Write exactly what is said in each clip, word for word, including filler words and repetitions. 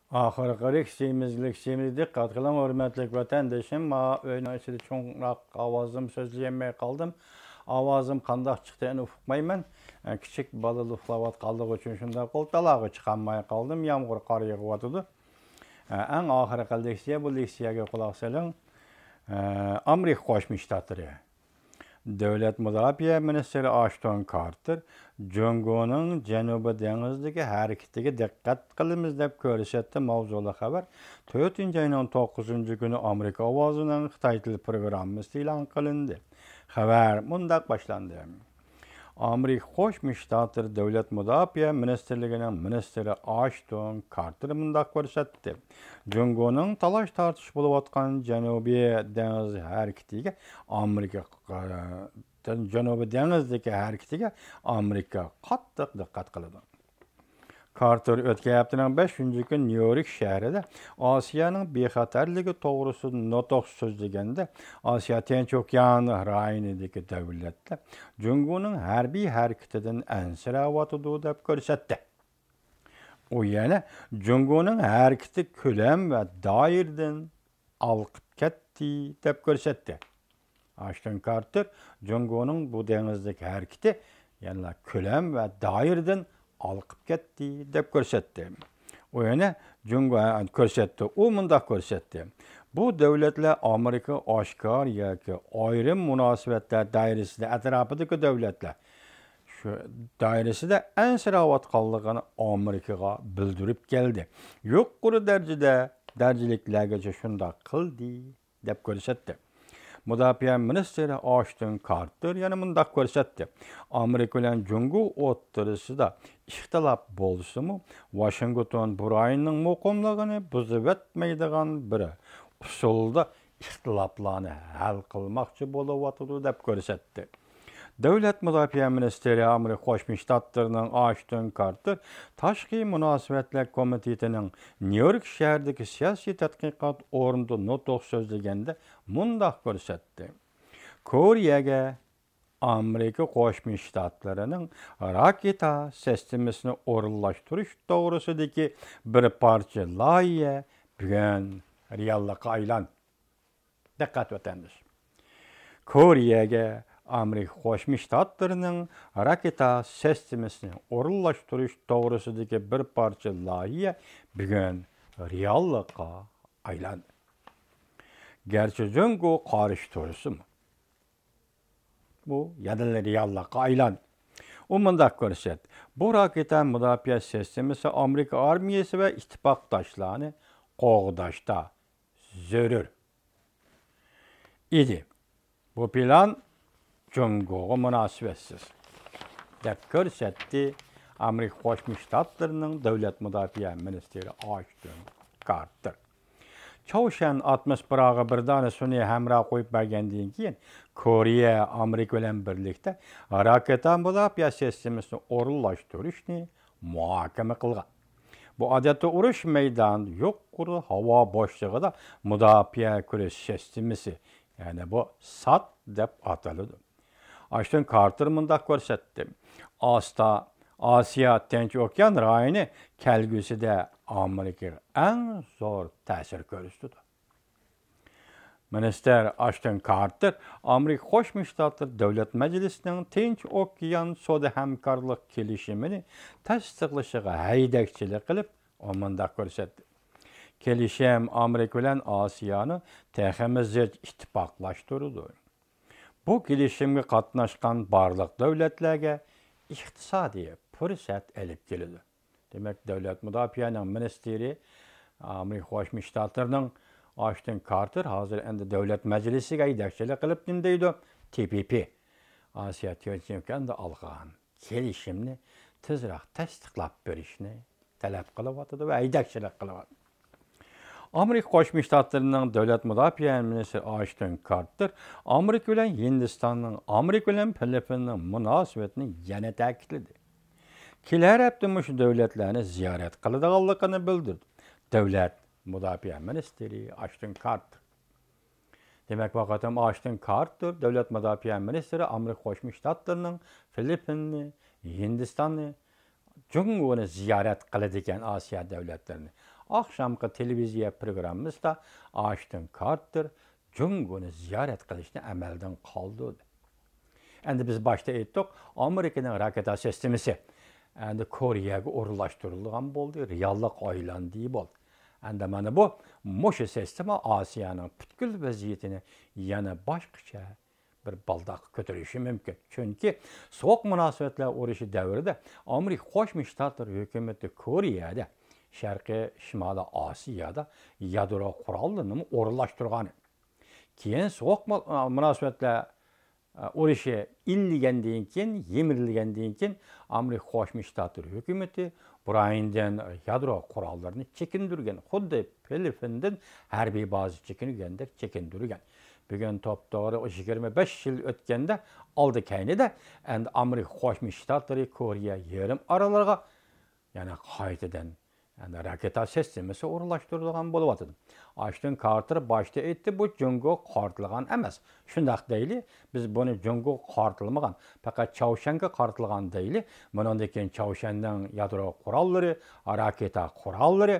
ئاخىرقى لېكسىيىمىز، لېكسىيىمىزگە دىققەت قىلىڭ، ھۆرمەتلىك ۋەتەندىشىم. مانا ئۆينىڭ ئىچىدە چوڭراق ئاۋازدىمۇ سۆزلىيەلمەي قالدىم. ئاۋازىم قانداق چىقتى، ئەنە ئۇقمايمەن. ئە، كىچىك بالىلار ئۇخلاۋاتقانلىقى ئۈچۈن شۇنداق بولۇپ، تالاغا چىقالماي قالدىم. يامغۇر، قار يېغىۋاتىدۇ. ئە، ئەڭ ئاخىرقى لېكسىيە، بۇ لېكسىيەگە قۇلاق سېلىڭ. ئە، ئامېرىكا قوشما شتاتلىرى دۆلەت مۇداپىئە مىنىستىرى ئاشتون كارتېر جۇڭگونىڭ جەنۇبىي دېڭىزدىكى ھەرىكىتىگە دىققەت قىلىمىز دەپ كۆرسەتتى ماۋزۇلۇق خەۋەر تۆتىنچى ئاينىڭ توققۇزىنچى كۈنى ئامېرىكا ئاۋازىنىڭ خىتاي تىل پروگراممىسىدا ئېلان قىلىندى. خەۋەر مۇنداق باشلاندى. ئامېرىكا قوشما شتاتلىرى دۆلەت مۇداپىئە مىنىستىرلىكىنىڭ مىنىستىرى ئاشتون كارتېر مۇنداق كۆرسەتتى. جۇڭگونىڭ تالاش-تارتىش بولۇۋاتقان جەنۇبىي دېڭىز ھەرىكىتىگە ئامېرىكا، جەنۇبىي دېڭىزدىكى ھەرىكىتىگە ئامېرىكا قاتتىق دىققەت قىلىدۇ. كارتېر ئۆتكەن ھەپتىنىڭ بەشىنچى كۈنى نيۇ يورك شەھىرىدە ئاسىيانىڭ بىخەتەرلىكى توغرىسىدا نۇتۇق سۆزلىگەندە، ئاسىيا تىنچ ئوكيان رايونىدىكى دۆلەتلەر جۇڭگونىڭ ھەربىي ھەرىكىتىدىن ئەنسىرەۋاتىدۇ دەپ كۆرسەتتى. ئۇ يەنە جۇڭگونىڭ ھەرىكىتى كۆلەم ۋە دائىرىدىن ھالقىپ كەتتى دەپ كۆرسەتتى. ئاشتون كارتېر جۇڭگونىڭ بۇ دېڭىزدىكى ھەرىكىتى يەنىلا كۆلەم ۋە دائىرىدىن ھالقىپ كەتتى دەپ كۆرسەتتى. ئۇ يەنە جۇڭگو كۆرسەتتى. ئۇ مۇنداق كۆرسەتتى. بۇ دۆلەتلەر ئامېرىكا ئاشكارا ياكى ئايرىم مۇناسىۋەتلەر دائىرىسىدە ئەتراپىدىكى دۆلەتلەر شۇ دائىرىسىدە ئەنسىرەۋاتقانلىقىنى ئامېرىكىغا بىلدۈرۈپ كەلدى. يۇقىرى دەرىجىدە، دەرىجىلىكلەرگىچە شۇنداق قىلدى دەپ كۆرسەتتى. مۇداپىئە مىنىستىرى ئاشتون كارتېر يەنە مۇنداق كۆرسەتتى. ئامېرىكا بىلەن جۇڭگو ئوتتۇرىسىدا ئىختىلاپ بولسىمۇ، ۋاشىنگتون بۇ رايوننىڭ مۇقىملىقىنى بۇزۇۋەتمەيدىغان بىر ئۇسۇلدا ئىختىلاپلارنى ھەل قىلماقچى بولۇۋاتىدۇ دەپ كۆرسەتتى. دۆلەت مۇداپىئە مىنىستىرى ئامېرىكا قوشما شتاتلىرىنىڭ ئاشتون كارتېر تاشقى مۇناسىۋەتلەر كومىتېتىنىڭ نيۇ يورك شەھىرىدىكى سىياسىي تەتقىقات ئورنىدا نۇتۇق سۆزلىگەندە مۇنداق كۆرسەتتى. كورېيەگە ئامېرىكا قوشما شتاتلىرىنىڭ راكېتا سىستېمىسىنى ئورۇنلاشتۇرۇش توغرىسىدىكى بىر پارچە لايىھە بۈگۈن رېئاللىققا ئايلاندى. دىققەت ۋەتەندىشىم! كورېيەگە ئامېرىكا قوشما شتاتلىرىنىڭ راكېتا سىستېمىسىنى ئورۇنلاشتۇرۇش توغرىسىدىكى بىر پارچە لايىھە بۈگۈن رېئاللىققا ئايلاندى. گەرچە جۇڭگو قارشى تۇرسىمۇ، بۇ يەنىلا رېئاللىققا ئايلاندى. ئۇ مۇنداق كۆرسەتتى، بۇ راكېتا مۇداپىئە سىستېمىسى ئامېرىكا ئارمىيەسى ۋە ئىتتىپاقداشلارنى قوغداشتا زۆرۈر ئىدى. بۇ پىلان جۇڭگوغا مۇناسىۋەتسىز، دەپ كۆرسەتتى ئامېرىكا قوشما شتاتلىرىنىڭ دۆلەت مۇداپىئە مىنىستىرى ئاشتون كارتېر. چاۋشيەن ئاتموسفېراغا بىر دانە سۈنئىي ھەمراھ قويۇپ بەرگەندىن كېيىن، كورېيە ئامېرىكا بىلەن بىرلىكتە راكېتا مۇداپىئە سىستېمىسىنى ئورۇنلاشتۇرۇشنى مۇھاكىمە قىلغان. بۇ ئادەتتە ئۇرۇش مەيدانىدا يۇقىرى ھاۋا بوشلۇقىدا مۇداپىئە كۈرەش سىستېمىسى، يەنى بۇ سات دەپ ئاتىلىدۇ. ئاشتون كارتېر مۇنداق كۆرسەتتى، ئاستا، ئاسىيا تىنچ ئوكيان رايونى كەلگۈسىدە ئامېرىكىغا ئەڭ زور تەسىر كۆرسىتىدۇ. مىنىستىر ئاشتون كارتېر ئامېرىكا قوشما شتاتلىرى دۆلەت مەجلىسىنىڭ تىنچ ئوكيان سودا ھەمكارلىق كېلىشىمىنى تەستىقلىشىغا ھەيدەكچىلىك قىلىپ، ئۇ مۇنداق كۆرسەتتى، كېلىشىم ئامېرىكا بىلەن ئاسىيانى تېخىمۇ زىچ ئىتتىپاقلاشتۇرىدۇ. بۇ كېلىشىمگە قاتناشقان بارلىق دۆلەتلەرگە ئىقتىسادىي پۇرسەت ئېلىپ كېلىدۇ. دېمەك، دۆلەت مۇداپىئەنىڭ مىنىستىرى، ئامېرىكا قوشما شتاتلىرىنىڭ ئاشتون كارتېر ھازىر ئەمدى دۆلەت مەجلىسىگە ھەيدەكچىلىك قىلىپ نېمە دەيدۇ؟ تى پى پى، ئاسىيا تىنچ ئوكياندا ئالغان كېلىشىمنى تېزراق تەستىقلاپ بېرىشنى تەلەپ قىلىۋاتىدۇ ۋە ھەيدەكچىلىك قىلىۋاتىدۇ. ئامېرىكا قوشما شتاتلىرىنىڭ دۆلەت مۇداپىئە مىنىستىرى ئاشتون كارتېر ئامېرىكا بىلەن ھىندىستاننىڭ، ئامېرىكا بىلەن فىلىپپىننىڭ مۇناسىۋىتىنى يەنە تەكىتلىدى. كېلەر ھەپتە مۇشۇ دۆلەتلەرنى زىيارەت قىلىدىغانلىقىنى بىلدۈردى. دۆلەت مۇداپىئە مىنىستىرى ئاشتون كارتېر. دېمەك، بۇ قېتىم ئاشتون كارتېر، دۆلەت مۇداپىئە مىنىستىرى، ئامېرىكا قوشما شتاتلىرىنىڭ فىلىپپىننى، ھىندىستاننى جۇڭگونى زىيارەت قىلىدىكەن ئاسىيا دۆلەتلىرىنى. ئاخشامقى تېلېۋىزىيە پروگراممىسىدا ئاشتون كارتېر جۇڭگونى زىيارەت قىلىشنى ئەمەلدىن قالدۇردى. ئەمدى بىز باشتا ئېيتتۇق، ئامېرىكىنىڭ راكېتا سىستېمىسى ئەمدى كورېيەگە ئورۇنلاشتۇرۇلغان بولدى، رېئاللىققا ئايلاندى بولدى. ئەمدى مانا بۇ مۇشۇ سىستېما ئاسىيانىڭ پۈتكۈل ۋەزىيىتىنى يەنە باشقىچە بىر بالداققا كۆتۈرۈشى مۇمكىن. چۈنكى سوغۇق مۇناسىۋەتلەر ئۇرۇشى دەۋرىدە ئامېرىكا قوشما شتاتلىرى ھۆكۈمىتى كورېيەدە، شەرقىي شىمالىي ئاسىيادا يادرو قوراللىرىنىمۇ ئورۇنلاشتۇرغان. كېيىن سوغۇق مۇ-، مۇناسىۋەتلەر ئۇرۇشى ئىللىگەندىن كېيىن، يىمىرىلگەندىن كېيىن ئامېرىكا قوشما شتاتلىرى ھۆكۈمىتى برايوندىن يادرو قوراللىرىنى چېكىندۈرگەن، خۇددى فىلىپپىندىن ھەربىي بازا چېكىندۈرگەندەك چېكىندۈرگەن. بۈگۈن توپتوغرا يىگىرمە بەش يىل ئۆتكەندە، ئالدى كەينىدە ئەمدى ئامېرىكا قوشما شتاتلىرى كورېيە يېرىم ئارالىغا يەنە قايتىدىن يەنى راكېتا سىستېمىسى ئورۇنلاشتۇرۇلغان بولۇۋاتىدۇ. ئاشتون كارتېر باشتا ئېيتتى، بۇ جۇڭگو قارىتىلغان ئەمەس. شۇنداق دەيلى، بىز بۇنى جۇڭگو قارىتىلمىغان، پەقەت چاۋشيەنگە قارىتىلغان دەيلى. بۇنىڭدىن كېيىن چاۋشيەننىڭ يادرو قوراللىرى، راكېتا قوراللىرى،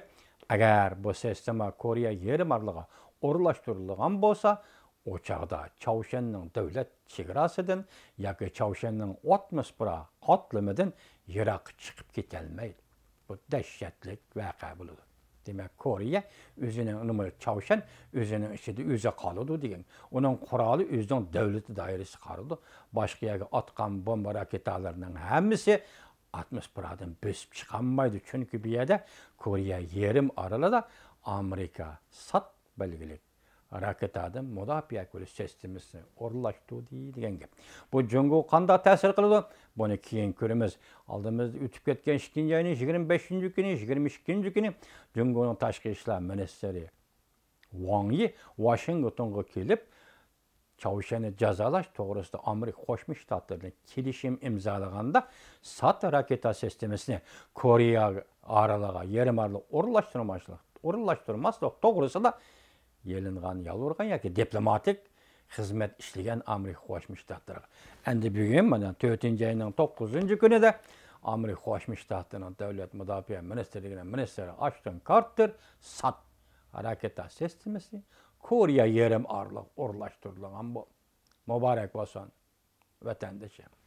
ئەگەر بۇ سىستېما كورېيە يېرىم ئارىلىغا ئورۇنلاشتۇرۇلغان بولسا، ئۇ چاغدا چاۋشيەننىڭ دۆلەت چېگراسىدىن ياكى چاۋشيەننىڭ ئاتموسفېرا قاتلىمىدىن يىراققا چىقىپ كېتەلمەيدۇ. بۇ دەھشەتلىك ۋەقە بولىدۇ. دېمەك، كورېيە ئۆزىنىڭ، نېمە، چاۋشيەن ئۆزىنىڭ ئىچىدە ئۆزى قالىدۇ دېگەن. ئۇنىڭ قورالى ئۆزىنىڭ دۆلىتى دائىرىسىگە قالىدۇ. باشقا يەرگە ئاتقان بومبا راكېتالىرىنىڭ ھەممىسى ئاتموسفېرادىن بۆسۈپ چىقالمايدۇ. چۈنكى بۇ يەردە كورېيە يېرىم ئارىلىدا ئامېرىكا سات بەلگىلىك راكېتادىن مۇداپىئە كۈلۈش سىستېمىسىنى ئورۇنلاشتۇردى دېگەن گەپ. بۇ جۇڭگوغا قانداق تەسىر قىلىدۇ؟ بۇنى كېيىن كۆرىمىز. ئالدىمىزدا ئۆتۈپ كەتكەن ئىككىنچى ئاينىڭ يىگىرمە بەشىنچى كۈنى، يىگىرمە ئىككىنچى كۈنى جۇڭگونىڭ تاشقى ئىشلار مىنىستىرى ۋاڭ يى ۋاشىنگتونغا كېلىپ، چاۋشيەننى جازالاش توغرىسىدا ئامېرىكا قوشما شتاتلىرى بىلەن كېلىشىم ئىمزالىغاندا، سات راكېتا سىستېمىسىنى كورېيە ئارىلىغا، يېرىم ئارىلىغا ئورۇنلاشتۇرماسلىق، ئورۇنلاشتۇرماسلىق توغرىسىدا يېلىنغان، يالۋۇرغان ياكى دىپلوماتىك خىزمەت ئىشلىگەن ئامېرىكا قوشما شتاتلىرىغا. ئەمدى بۈگۈن، مانا، تۆتىنچى ئاينىڭ توققۇزىنچى كۈنىدە ئامېرىكا قوشما شتاتلىرىنىڭ دۆلەت مۇداپىئە مىنىستىرلىكىنىڭ مىنىستىرى ئاشتون كارتېر سات راكېتا سىستېمىسى كورېيە يېرىم ئارىلىغا ئورۇنلاشتۇرۇلغان بولدى. مۇبارەك بولسۇن، ۋەتەندىشىم.